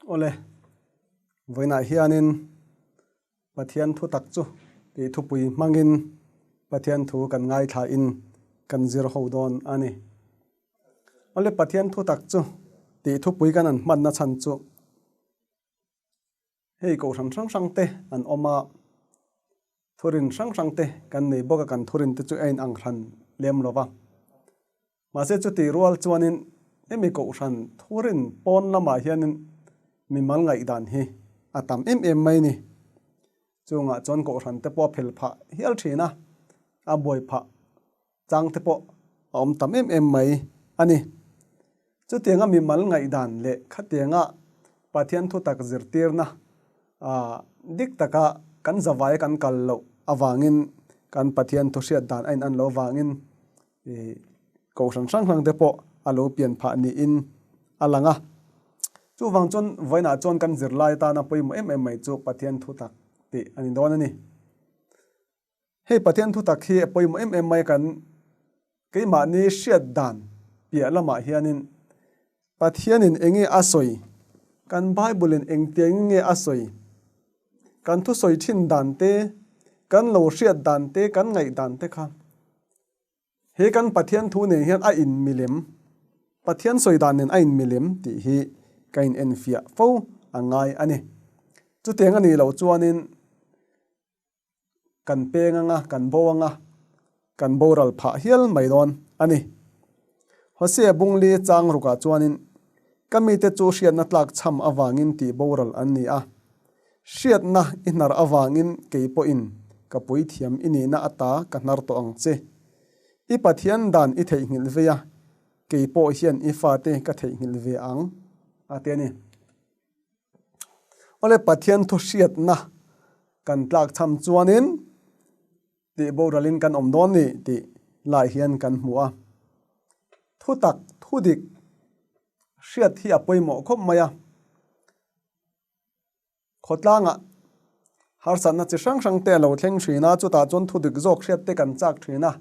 Awle, vawiinah hianin Pathian thu tak chu tih thupui hmangin Pathian thu kan ngaithlain kan zir ho dawn a ni. Awle, Pathian thu tak chu tih thupui kan han hmanna chhan chu Hei kohhran hrang hrang te an awm a, thurin hrang hrang te kan nei bawk a, kan thurin te chu a inang hran lem lo va. Mahse chutih rual chuanin hemi kohhran thurin pawn lamah hianin mimal ngaihdan hi a tam em em mai ni. Chungah chuan kohhran te pawh a phel phah hial thin a, a buai phah chang te pawh a awm tam em em mai a ni. Chutianga mimal ngaihdan leh khatianga Pathian thutak zirtirna dik taka kan zavaia kan kal loh avangin kan Pathian thu hriat dan a in an loh avangin kohhran hrang hrang te pawh a lo pian phah niin a lang a. Chuvang chuan vawiinah chuan kan zirlai atana pawimawh em em mai chu Pathian thutak tih a ni dawn a ni. Hei Pathian thutak hi a pawimawh em em mai kan keimahni hriat dan piah lamah hianin Pathianin eng nge a sawi, kan Bible-in engtiang nge a sawi, kan thusawi thin dan te, kan lo hriat dan te, kan ngaih dan te kha he kan Pathian thu nen hian a inmilem, Pathian sawi dan nen a inmilem tih hi ka inenfiah fo a ngai a ni. Chutiang a nih loh chuanin Kan peng anga, kan bo anga, kan boral phah hial mai dawn a ni. Hosea Bungli chang rukah chuanin, Ka mite chu hriatna tlak chham avangin tih boral an ni a, hriatna i hnar avangin kei pawhin ka puithiam i nihna ata ka hnar tawh ang che. I Pathian dan i theihnghilh vei a, kei pawh hian i fate ka theihnghilh ve ang, a ti a ni. Awle Pathian thu hriatna kan tlak cham chuanin tih boralin kan awm dawn ni tih lai hian kan hmu a. Thu tak, thu dik hriat hi a pawimawh khawp mai a. Khawtlangah harsatna chi hrang hrang te a lo thleng thin a, chutah chuan thu dik zawk hriat te kan chak thin a.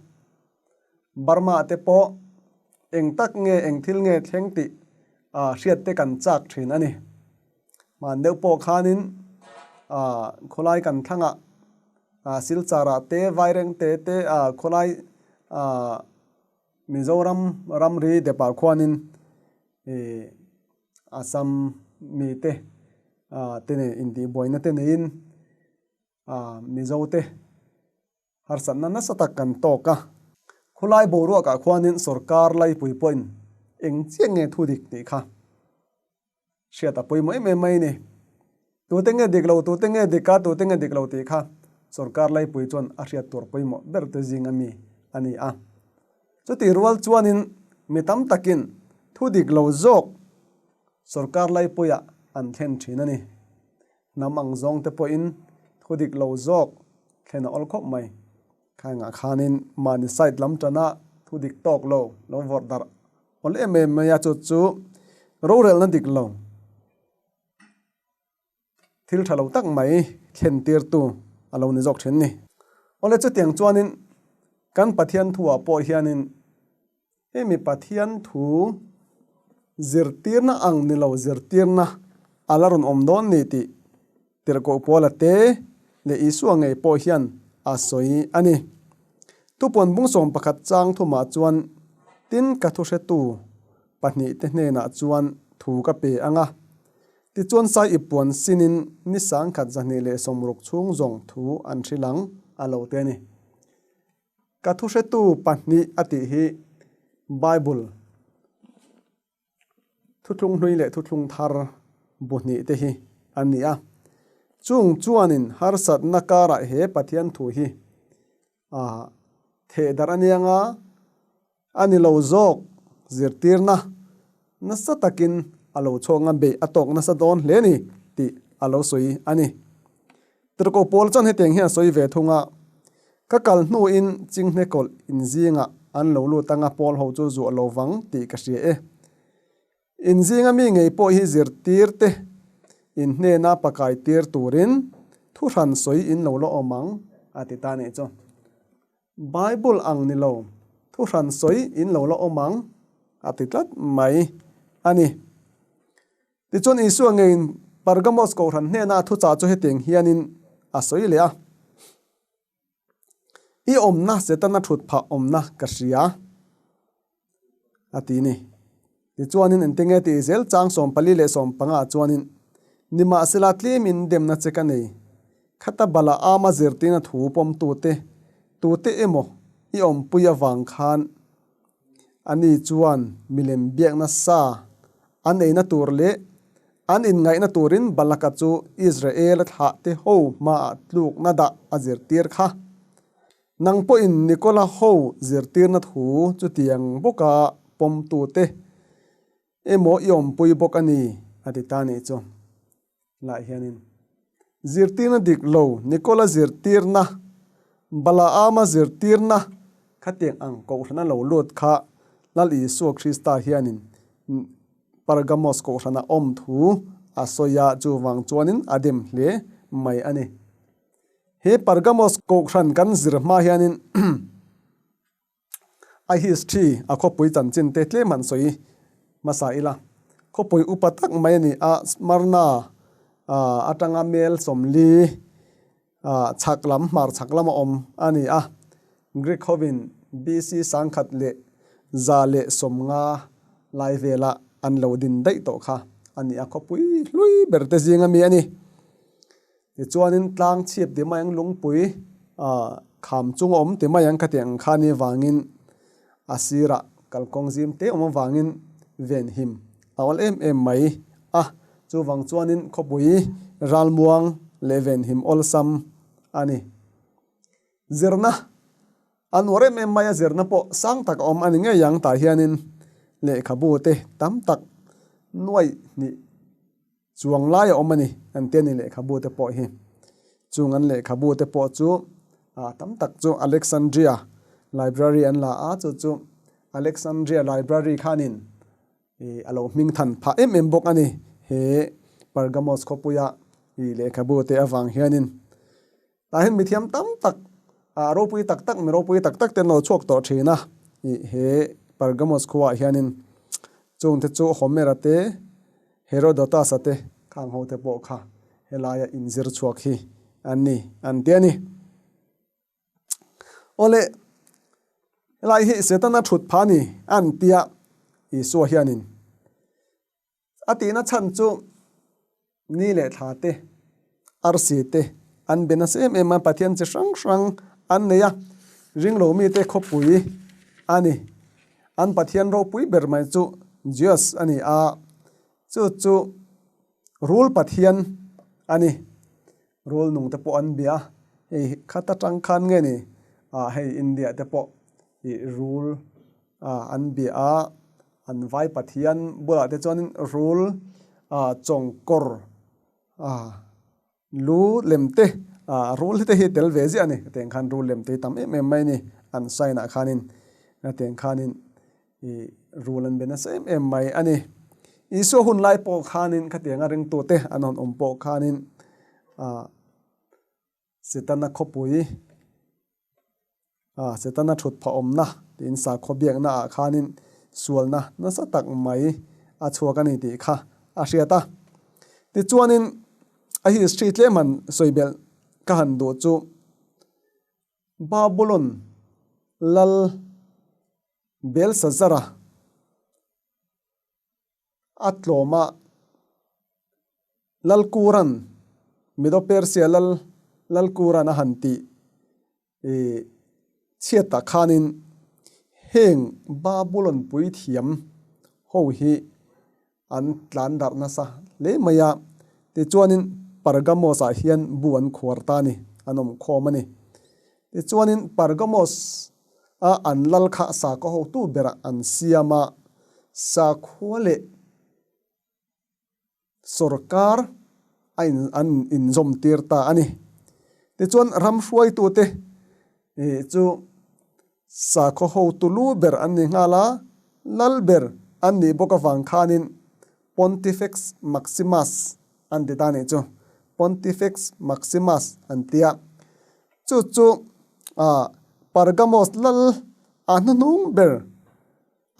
Burma te pawh eng tak nge eng thil nge thleng tih hriat te kan chak thin a ni. Hman deuh pawh khanin khawlai kan thlangah Silchar-ah te Vairengte te khawlai Mizoram ramri depah khuanin Assam mite te nei intihbuaina te neiin Mizote Harsatna nasa tak kan tawk a. Khulai boruakah khuanin sorkar laipui pawhin eng chiah nge thu dik tih kha hriat a pawimawh em em mai a ni. Tute nge dik lo, tute nge dik a, tute nge dik lo tih kha sorkar laipui chuan a hriat tur pawimawh ber te zing a mi a ni a. Chutih rual chuanin mi tam takin thu dik lo zawk sorkar laipuiah an thlen thin a ni. Hnam ang zawng te pawhin thu dik lo zawk thlen a awl khawp mai. Khaengah khanin mahni side lam tana thu dik tawk lo lo vawrh darh awl em em mai a, chu chu rorelna dik lo thil tha lo tak mai thlen tirtu a lo ni zawk thin ni. Awle chutiang chuanin kan Pathian thuah pawh hianin Hemi Pathian thu zirtirna ang ni lo zirtirna a la rawn awm dawn ni tih Tirhkoh Paula te leh Isua ngei pawh hian a sawi a ni. Thupuan bung 11 chang thumah chuan, Tin ka thuhretu pahnihte hnenah chuan thu ka pe ang a, tichuan sai i puan sinin ni 1260 chhung zawng thu an hrilh ang a lo ti a ni. Ka thuhretu pahnih a tih hi Bible thuthlung hlui leh thuthlung thar bu hnih te hi a ni a. Chung chuanin harsatna karah he Pathian thu hi a theh darh a nia nga, a ni lo zawk zirtirna nasa takin a lo chhuak nga beih a tawk nasa dawn hle ni tih a lo sawi a ni. Tirhkoh Paul chuan hetiang hian a sawi ve thung a, Ka kal hnuin chinghne kawlh inzingah an lo lut anga Paul ho chu zuah lo vang tih ka hria e. Inzinga mi ngei pawh hi zirtir te in hnena pakai tir turin thu hran sawi in lo la awm ang, a ti ta nih chu. Bible ang ni lo, thu hran sawi in lo la awm ang, a ti tlat mai a ni. Tichuan Isua ngeiin Pergamos kohhran hnena a thuchah chu hetiang hianin a sawi leh a, I awmna Setana thut phah awmna ka hria, a ti ni. Tichuanin engtinge tih zel chang 44 ah chuanin, Nimahsela tlemin demna che ka nei, khata Balaama zirtirna thu pawmtute tute emaw i awmpui avang khan Ani chuan milem biakna sa an eina tur leh an inngaihna turin Balaka chu Israel-a thlahte ho hmaah tlukna dah a zirtir kha. Nang pawhin Nikola ho zirtirna thu chutiang bawka pawmtute emaw i awmpui bawk a ni, a ti ta nih chu. Lah hianin zirtirna dik lo, Nikola zirtirna, Balaama zirtirna khatiang ang kohhrana lo lut kha Lal Isua Krista hianin Pergamos kohhrana awm thu a sawi a, chuvang chuanin a dem hle mai a ni. He Pergamos kohhran kan zir hma hianin A history, a khawpui chanchin te tlem han sawi hmasa ila. Khawpui upa tak mai a ni a, Smyrna atanga mel 40 chhak lam, hmar chhak lama awm a ni a. Greek hovin BC 1150 lai vela an lo din daih tawh kha a ni a, khawpui hlui ber te zinga mi a ni. Tichuanin tlang chhip ti mai ang lungpui kham chung a awm ti mai ang khatiang ang kha ni vangin a sirah kalkawng zim te awm avangin venhim a awl em em mai a, chuvang chuanin khawpui ralmuang leh venhim awlsam a ni. Zirna a nuar em em mai a, zirna pawh sang tak a awm a ni ngei ang tah hianin lehkhabu te tam tak nuaih hnih Chuang lai a awm a ni, an ti a ni lehkhabu te pawh hi. Chung an lehkhabu te pawh chu tam tak chu Alexandria Library an la a, chu chu Alexandria Library khanin a lo hming than phah em em bawk a ni he Pergamos khawpuia lehkhabu te avang hianin. Tah hian mithiam tam tak, ropui tak tak, mi ropui tak tak te an lo chhuak tawh thin a, ih he Pergamos khuaah hianin chungte chu Homera te, Herodotus-a te khang ho te pawh kha helaia inzir chhuak hi an ni an ti a ni. Awle, helai hi Setana thut pha ni an tia Isua hianin A tihna chhan chu ni leh thla te, arsi te an be nasa em em a, Pathian chi hrang hrang an nei a, ringlo mite khawpui a ni. An Pathian ropui ber mai chu Zeus a ni a, chu chu rul Pathian a ni. Rul nung te pawh an bia a, hei khat atang khan nge ni ah hei India te pawh ih rul ah an bia a, an vai pathian bulah te chuanin rul ah chawngkawr ah lu lem te ah rul hi te hi tel ve ziah a ni, hetiang khan rul lem te hi tam em em mai a ni an sign ah khanin hetiang khanin I rul an be nasa em em mai a ni. Isua hun lai pawh khanin khatianga ringtute an hawn awm pawh khanin Setana khawpui, Setana thut phahawmna tiin sakhaw biakna ah khanin sualna nasa tak mai a chhuak a ni tih kha a hriat a. Tichuanin a history tlem han sawi belh ka han duh chu Babulon lal Belsazara a tlawm a, Lalkuran, Medo-Persia lal Lalkuran a han tih chhiat ah khanin heng Babulon puithiam ho hi An tlan darh nasa hle mai a, tichuanin Pergamos ah hian bu an khuar ta a ni, an awm khawm a ni. Tichuanin Pergamos a an lal kha sakhaw hotu berah an siam a, sakhua leh sawrkar a in an inzawm tir ta a ni. Tichuan ram hruaitute chu Sakhaw hotu lu ber an ni nghal a, lal ber an nih bawk avang khanin Pontifex Maximus an ti ta nih chu. Pontifex Maximus an ti a. Chu chu Pergamos lal a hnuhnung ber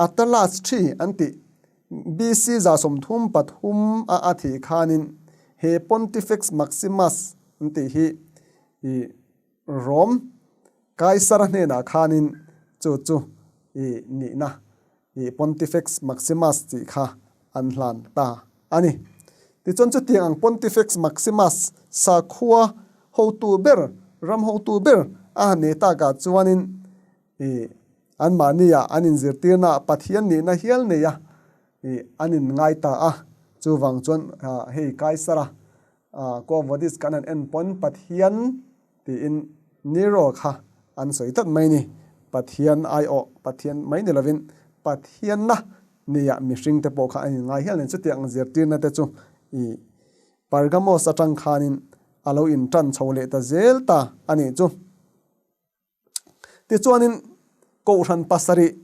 Attalus thi an tih. BC 133 a a thih khanin he Pontifex Maximus an tih hi i Rome Kaisara hnenah khanin chu chu i nihna i Pontifex Maximus tih kha an hlan ta a ni. Tichuan chutiang ang Pontifex Maximus sakhua hotu ber, ram hotu ber a han nei takah chuanin i anmahnia an inzirtirnaah Pathian nihna hial neia i an inngai ta a. Chuvang chuan hei Kaisara Quo Vadis kan han en pawn Pathian tiin Nero kha an sawi tlat mai ni. Pathian aiawh, Pathian mai ni lovin Pathianna nia mihring te pawh kha an inngai hial nen chutiang ang zirtirna te chu i Pergamos atang khanin a lo intan chho leh ta zel ta a nih chu. Tichuanin Kohhran pasarih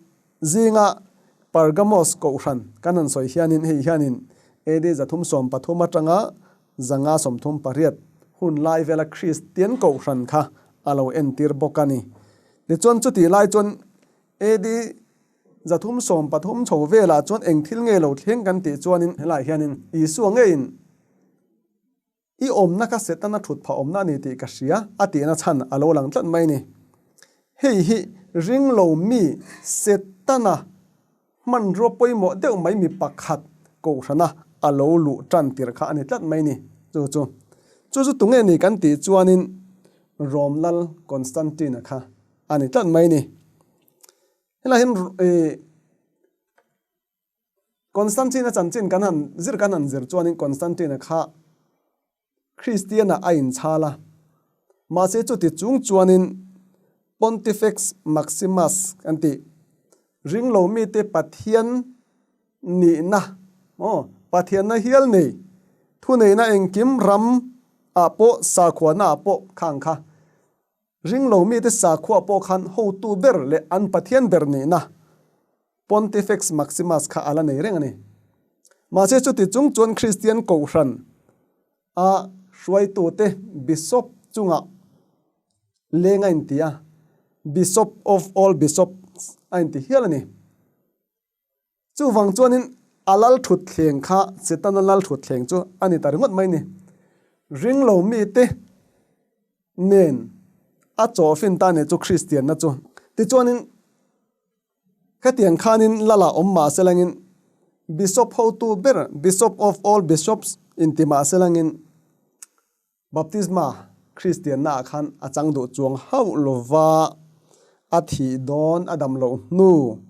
zinga Pergamos Kohhran kan han sawi hianin hei hianin AD 313 atanga 538 hun lai vela Kristian Kohhran kha a lo entir bawk a ni. Tichuan chutih lai chuan AD 313 chho velah chuan eng thil nge lo thleng kan tih chuanin helaiah hianin Isua ngeiin I awmna kha Setana thut phah awmna a ni tih ka hria, a tihna chhan a lo lang tlat mai ni. Hei hi ring lo mi Setana hmanrua pawimawh deuh mai mi pakhat kohhrana a lo luh tan tirh kha a ni tlat mai ni. Chu chu chu chu tunge ni kan tih chuanin Rom lal Constantine-a kha a ni tlat mai ni. Helai hian ih. Constantine-a chanchin kan han zir kan han zir chuanin Constantine-a kha Kristian-ah a inchhal a, mahse chuti chung chuanin Pontifex Maximus kan tih ringlo mite Pathian nihna maw Pathianna hial nei thuneihna engkim ram ah pawh sakhuana ah pawh khang kha ringlo mite sakhua pawh khan hotu ber leh an Pathian ber nihna Pontifex Maximus kha a la nei reng a ni. Mahse chuti chung chuan Kristian Kohhran a hruaitute Bishop chungah leng a inti a, Bishop of all Bishops a inti hial a ni. Chuvang chuanin a lal thutthleng kha Setana lal thutthleng chu a ni ta ringawt mai ni. Ringlo mite nen a chawhfin ta nih chu Kristianna chu. Tichuanin Khatiang khanin Lala awm mah se langin Bishop hotu ber, Bishop of all Bishops, inti mah se langin Baptisma Kristianna ah khan a chang duh chuang hauh lova a thih dawn a dam loh hnu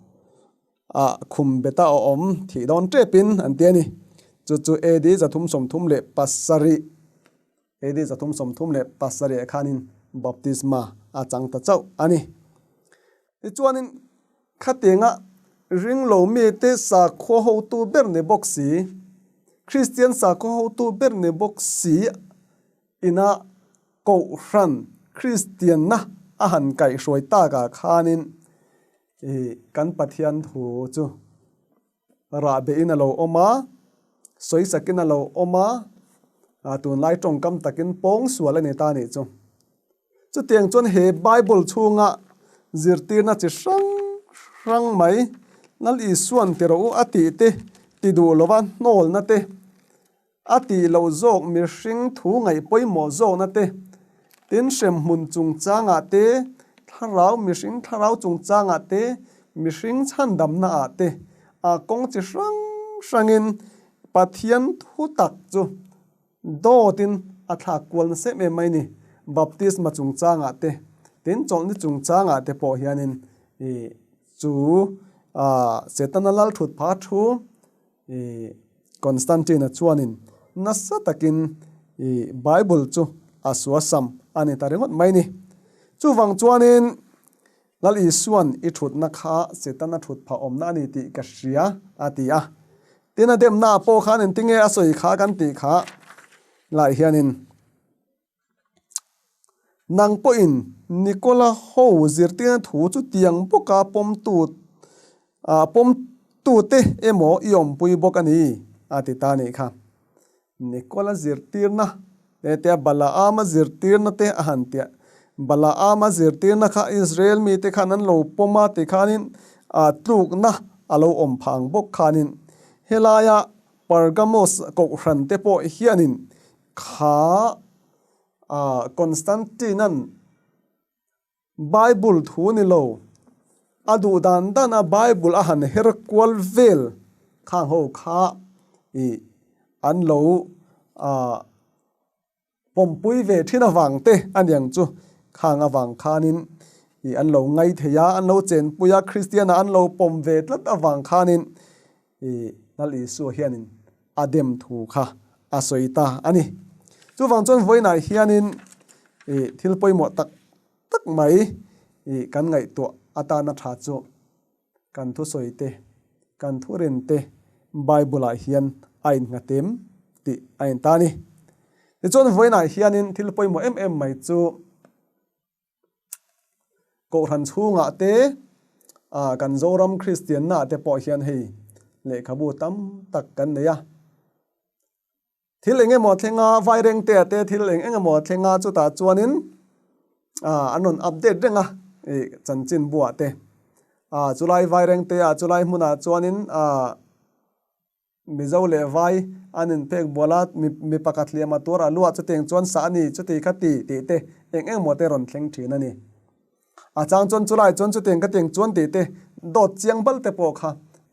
ah khum beta a awm thih dawn tepin an ti a ni. Chu chu AD 337 AD 337 ah khanin Baptisma a chang ta chauh a ni. Tichuanin, khatianga ringlo mite sakhua hotu ber ni bawk si, Kristian sakhua hotu ber ni bawk si ina Kohhran Kristianna a han kaihhruai takah khanin kan Pathian thu chu rah behin a lo awm a, sawi sakin a lo awm a, tunlai tawngkam takin pawng sual a ni ta nih chu. Chutiang chuan he Bible chhunga zirtirna chi hrang hrang mai Lal Isuan ti rawh u a tih te, ti duh lova hnawlna te, A tih loh zawk mihring thu ngaih pawimawh zawkna te, tin hremhmun chungchangah te, thlarau mihring thlarau chungchangah te, mihring chhandamna ah te, a kawng chi hrang hrangin Pathian thu tak chu dawtin a thlak kual nasa em em mai ni. Baptisma chungchangah te, tin chawlhni chungchangah te pawh hianin ih chu Setana lal thut pha thu I Constantine-a chuanin nasa takin i Bible chu a suasam a ni ta ringawt mai ni. Chuvang chuanin Lal Isua'n i thutna kha Setana thut phah awmna a ni tih ka hria a ti a. Tin a demna pawh khan engtinge a sawi kha kan tih kha lai hianin Nang pawhin Nikola ho zirtirna thu chu tiang bawka pawmtu pawmtute emaw i awmpui bawk a ni, a ti ta nih kha. Nikola zirtirna te tia Balaama zirtirna te a han tia. Balaama zirtirna kha Israel mite khan an lo pawm a tikhanin tlukna a lo awm phang bawk khanin. Helaia Pergamos kohhran te pawh hianin kha Constantine-a'n Bible thu ni lo, a duh dan dana Bible a han her kual vel khang ho kha ih an lo Pawmpui ve thin avang te a niang chu khang avang khanin ih an lo ngai thei a, an lo chenpui a, Kristiana an lo pawm ve tlat avang khanin ih Lal Isua hianin a dem thu kha a sawi ta a ni. Chuvang chuan vawiinah hianin ih thil pawimawh tak tak mai ih kan ngaihtuah atana tha chu Kan thusawi te, kan thurin te Bible-ah hian a innghat em tih a en ta a ni. Tichuan vawiinah hianin thil pawimawh em em mai chu Kohhran chhungah te, kan Zoram Kristiannaah te pawh hian hei lehkhabu tam tak kan nei a. Thil eng emaw a thleng a, Vairengtea te thil eng eng emaw a thleng a, chutah chuanin ah an rawn update reng a ih chanchin buah te. Ah chulai Vairengtea chulai hmunah chuanin ah Mizo leh Vai an inphek bual a, mi mi pakhat hliam a tuar a luah chutiang chuan sah a ni chuti kha ti tih te eng eng emaw te rawn thleng thin a ni. A chang chuan chulai chuan chutiang ka tiang chuan tih te dawt chiang bal te pawh kha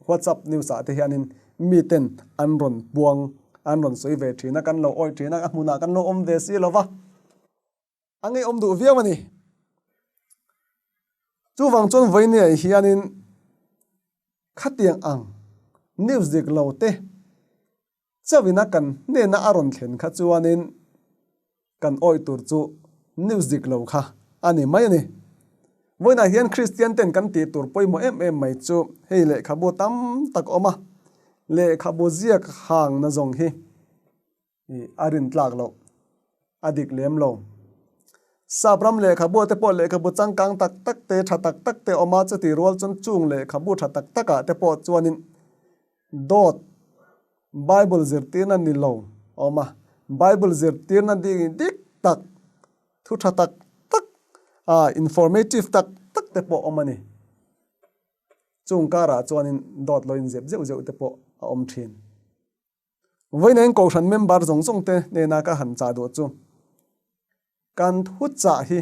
WhatsApp news ah te hianin mi ten an rawn puang an rawn sawi ve thin a, kan lo awih thin a, a hmunah kan lo awm ve si lo va, a ngeiawm duh viau a ni. Chuvang chuan vawinia hianin khatiang ang news dik lo te Chauhina kan hnena a rawn thlen kha chuanin kan awih tur chu news dik lo kha a ni mai a ni. Vawiinah hian Kristian ten kan tih tur pawimawh em em mai chu hei lehkhabu tam tak a awm a, lehkhabu ziak hang na zawng hi a rin tlak loh, a dik lem lo. Sap ram lehkhabu te pawh lehkhabu changkang tak tak te, tha tak tak te a awm a, chutih rual chuan chung lehkhabu tha tak takah te pawh chuanin Dawt, Bible zirtirna ni lo a awm a. Bible zirtirna ding dik tak, thu tha tak tak, ah informative tak tak te pawh a awm a ni. Chung karah chuanin dawt lo inzep zeuh zeuh te pawh a awm thin. Vawiin Kohhran member zawng zawng te hnena ka han chah duh chu, kan thu chah hi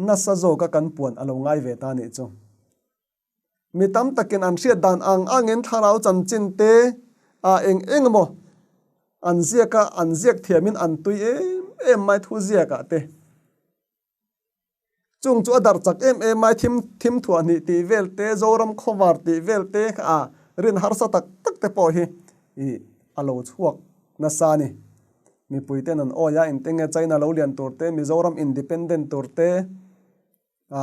nasa zawka kan puan a lo ngai ve ta nih chu. Mi tam takin an hriat dan ang angin thlarau chanchin te ah eng eng emaw an ziak a, an ziak thiamin an tui em em mai thu ziakah te. Chung chu a darh chak em em mai thim thim thuah hnih tih vel te, Zoram khawvar tih vel te a rin harsa tak tak te pawh hi ih a lo chhuak nasa a ni. Mipui ten an awi a, engtin nge China lo lian tur te, Mizoram independent tur te, A,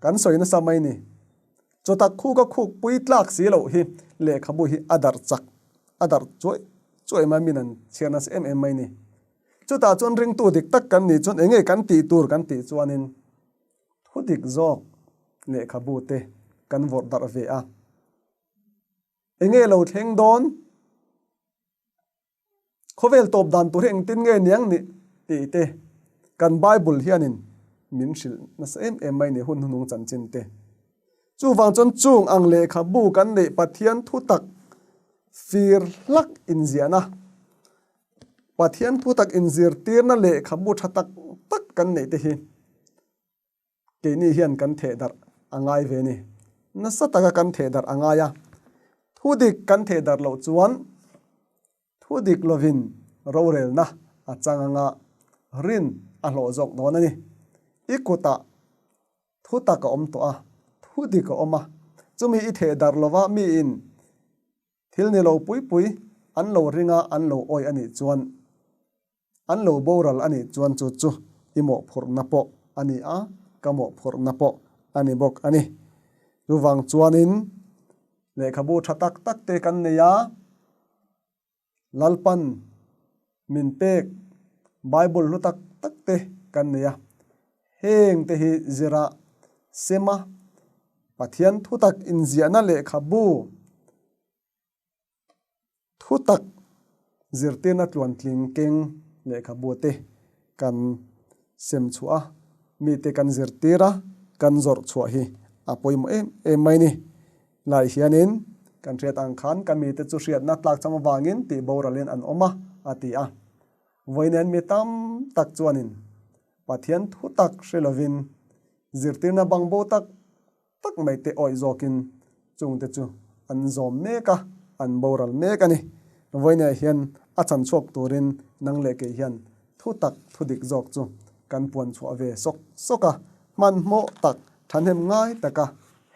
kan sawi nasa mai ni. Chawtak khuk a khuk pui tlak si loh hi lehkhabu hi a darh chak, a darh chuai chuai mai min an chhiar nasa em em mai ni. Chutah chuan ringtu dik tak kan nih chuan enge kan tih tur kan tih chuanin thu dik zawk lehkhabu te kan vawrh darh ve a. Enge lo thleng dawn? Khawvel tawp dan tur hi engtin nge niang nih tih te kan Bible hianin min hrilh nasa em em mai ni hun hnunung chanchin te. Chuvang chuan chung ang lehkhabu kan neih Pathian thutak fir hlak inziahna, Pathian thutak inzirtirna lehkhabu tha tak tak kan neih te hi Keini hian kan theh darh a ngai ve ni. Nasa taka kan theh darh a ngai a. Thu dik kan theh darh loh chuan thu dik lovin rorelna a chang anga rin a hlawh zawk dawn a ni. I kutah thu tak a awm tawh a, thu dik a awm a. Chumi i theh darh lova miin thil ni lo pui pui an lo ring a, an lo awih a nih chuan An lo boral a nih chuan chu chu i mawhphurhna pawh a ni a, ka mawhphurhna pawh a ni bawk a ni. Chuvang chuanin lehkhabu tha tak tak te kan nei a, Lalpan min pek Bible hlu tak tak te kan nei a, heng te hi zira sema Pathian thutak inziahna lehkhabu Thu tak zirtirna tluantling keng lehkhabu te kan sem chhuah a, mite kan zirtir a, kan zawrh chhuah hi a pawimawh em em mai ni. Lai hianin Kan hriat ang khan ka mite chu hriatna tlakchham avangin tih boralin an awm a, a ti a. Vawiin mi tam tak chuanin Pathian thu tak hre lovin zirtirna bangbo tak tak mai te awih zawkin chungte chu an zawm mek a, an boral mek a ni. Vawiinah hian a chan chhuak turin nang leh kei hian thu tak thu dik zawk chu kan puan chhuah ve sawk sawk a, hmanhmawh tak thahnem ngai taka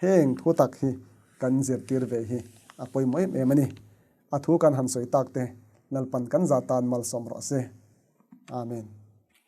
heng thu tak hi kan zirtir ve hi a pawimawh em em a ni. A thu kan han sawi tak te Lalpan kan za tan malsawm rawh se. Amen.